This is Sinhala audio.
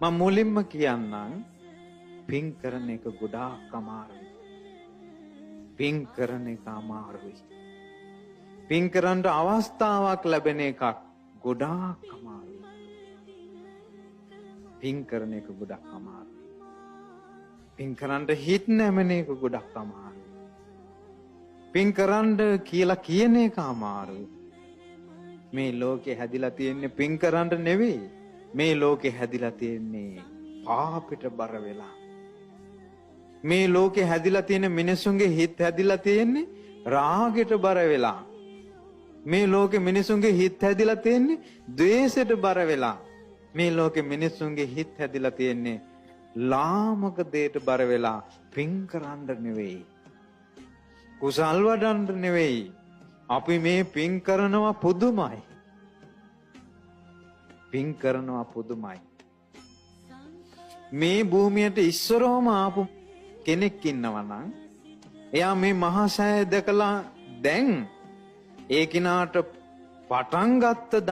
මම මුලින්ම කියන්නම්, පින් කරන එක ගොඩාක් අමාරුයි. පින් කරන එක අමාරුයි. පින් කරන්න අවස්ථාවක් ලැබෙන එකක් ගොඩාක් අමාරුයි. පින් කරන එක ගොඩක් අමාරුයි. පින් කරන්න හිත නැමෙන එක ගොඩක් අමාරුයි. පින් කරන්න කියලා කියන එක අමාරුයි. මේ ලෝකේ හැදිලා තියෙන්නේ පින් කරන්න නෙවෙයි. මේ ලෝකේ හැදිලා තියෙන්නේ පාපෙට බර වෙලා. මේ ලෝකේ හැදිලා තියෙන මිනිසුන්ගේ හිත හැදිලා තියෙන්නේ රාගෙට බර වෙලා. මේ ලෝකේ මිනිසුන්ගේ හිත හැදිලා තියෙන්නේ ද්වේෂයට බර වෙලා. මේ ලෝකේ මිනිසුන්ගේ හිත හැදිලා තියෙන්නේ ලාමක දෙයට බර වෙලා, පින් කරන්න නෙවෙයි. කුසල් වඩන්න නෙවෙයි. අපි මේ පින් කරනවා පුදුමයි. පින් කරනවා පුදුමයි. මේ භූමියට ඉස්සරෝම ආපු කෙනෙක් ඉන්නවා නම්, එයා මේ මහා සෑය දැකලා දැන් ඒ කෙනාට පටන් ගත්ත